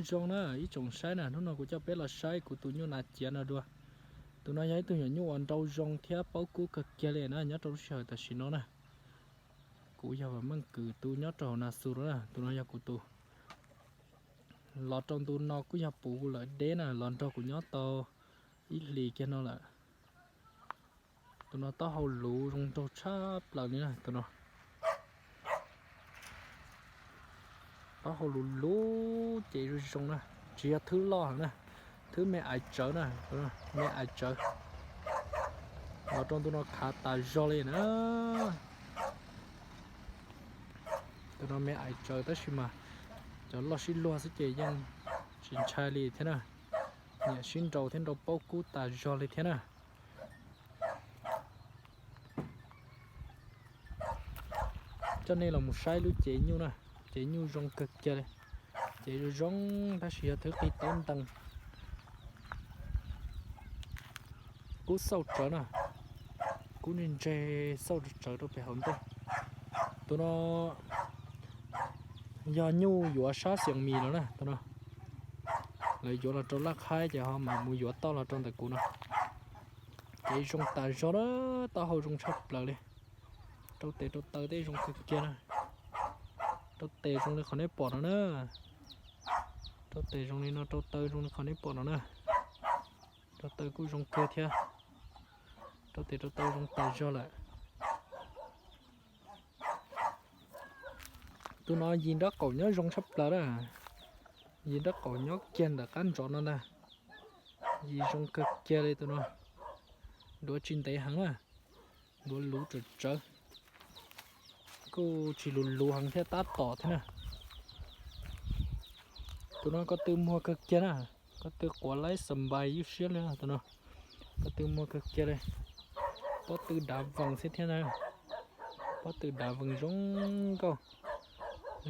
Zoo na ib tsoom saib na, hnub no kuv coj peb los saib kuv tus nyuj nas ciav no dua. Tus no yog ib tug nyuam nyuj uas nrau zoo thiab paub kub kawg kiag li na nyob rau lub sij hawm tam sim no na. Kuv yog Vam Meej Kws tu nyob rau hauv Nas Xus na, tus no yog kuv tus. Los rau ntu no kuj yog puv lawm deb na, los nrog kuv nyob tau ib hlis kiag no lawm. Tus no taub hau luv zoo nraug tshaj plaws li na tus no. Taub hau luv luv ces zoo zoo na, tsis yog thwb loj heev na, thwb me aiv tsawv na, me aiv tsawv. Los rau ntu no khav tas zog li na. Tus no me aiv tsawv tab sis mas cov loj sib luag xwb ces yeej tsis ntshai li thiab na. Nyiam sib nrau thiab nrau paub kub tas zog li thiab na. Coj nej los mus saib lub cev nyuj na, cev nyuj zoo kawg kiag li. Cev zoo zoo tab sis yog thwb qig taub ntees. Kub xauj tsawv na, kub ntse ntse xauj tsawv rau pem hauv ntej. Tus no yog nyuj yuav sab Xiaus Mis los na tus no. Lawv yuav los rau Laj Khaib ces ho mam mus yuav toj los rau ntawm kuv no. Ces zoo tas zog na, taub hau zoo tshaj plaws li. Rau tes rau taw tej zoo kawg kiag na. Rau tes zoo li qhov nej pom no na. Rau tes zoo li no, rau taw zoo li qhov nej pom no na. Rau taw kuj zoo kawg thiab. Rau tes rau taw zoo tas zog lawm. Tus no yim nraub qaum nyob zoo tshaj plaws na. Yim nraub qaum nyob kiag ntawm qab ntsov no ntag. Yim zoo kawg kiag li tus no. Duav tsis ntev heev na. Duav luv tsawv tsawv. Kuj tsis luv luv heev thiab tab tom thiab na. Tus no ko tw muag kawg kiag na. Ko tw quav laib xas npais ywj siab li tus no. Ko tw muag kawg kiag li. Pob tw dav vees xwb thiab na. Pob tw dav vees zoo nkauj.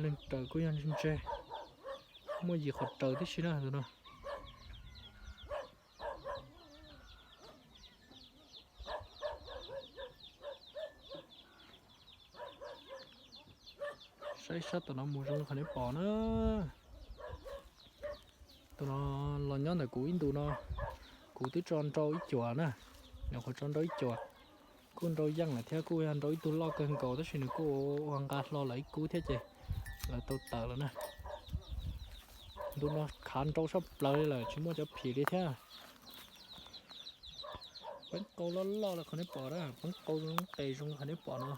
Leeg raws kuj yog ntse ntse. Muaj yim qhov raws tib si na tus no. Saib sab tom no mus zoo li qhov nej pom na. Tus no los nyob ntawm kuv ib ntus no, kuv twb tso nrau ib cuam na. Nyuam qhuav tso nrau ib cuam, kuj nrau yeej lawm thiab kuj yog nrau ib tug loj kawg nkaus tab sis nws kuj ua nqa hlo lawm ib kub thiab ces lawv tau tawm lawm na. Ntu no khav nrau tshaj plaws li lawm tsis muaj cov phim li thiab. Poob qau loj loj li qhov nej pom na, poob qau zoo qes zoo li qhov nej pom no.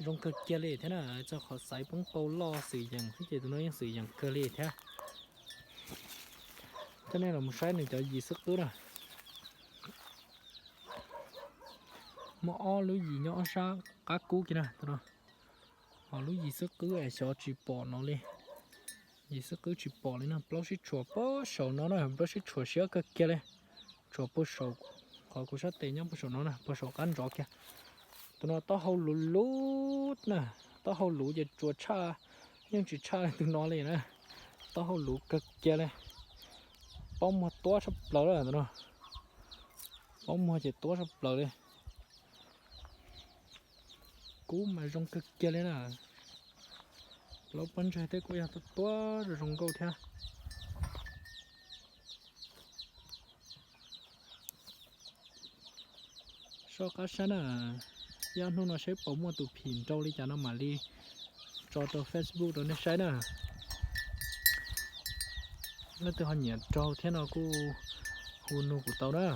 Zoo kawg kiag li thiab na, txog qhov xaiv poob qau loj xwm yeem thiab ces tus no yeej xwm yeem kawg li thiab. Coj nej los mus saib nws cov yim xwb qwb na. Muaj ob lub yim nyob ob sab qab kub kiag na tus no. Ho lub yim xwb qwb es xyov tsis pom no li. Yim xwb qwb tsis pom li no, plaub sib tshuam puag saum no na, plaub sib tshuam siab kawg kiag li. Tshuam puag saum, qhov kuv sab tes nyob puag saum no na, puag saum qab ntsov kiag. Tus no taub hau luv luv na, taub hau luv ces tsuas tshaj, yeej tsis tshaj li tus no li na. Taub hau luv kawg kiag li. Paub muag tuab tshaj plaws li tus no. Paub muag ces tuab tshaj plaws li. Kub mas zoo kawg kiag li na. Plaub pob ntseg tej kuj yog tuab tuab zoo zoo nkauj thiab. Soj qab sab na, ib ob hnub no saib puas muaj tus phim nrau li cas no mam li tso rau Facebook rau nej saib na. Leej twg ho nyiam raug thiab no kuj hu nug kuv tau na.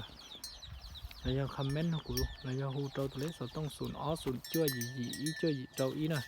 Los yog comment nug kuv los yog hu rau tus lej xov tooj xoom ob xoom cuaj yim yim ib cuaj yim rau ib na.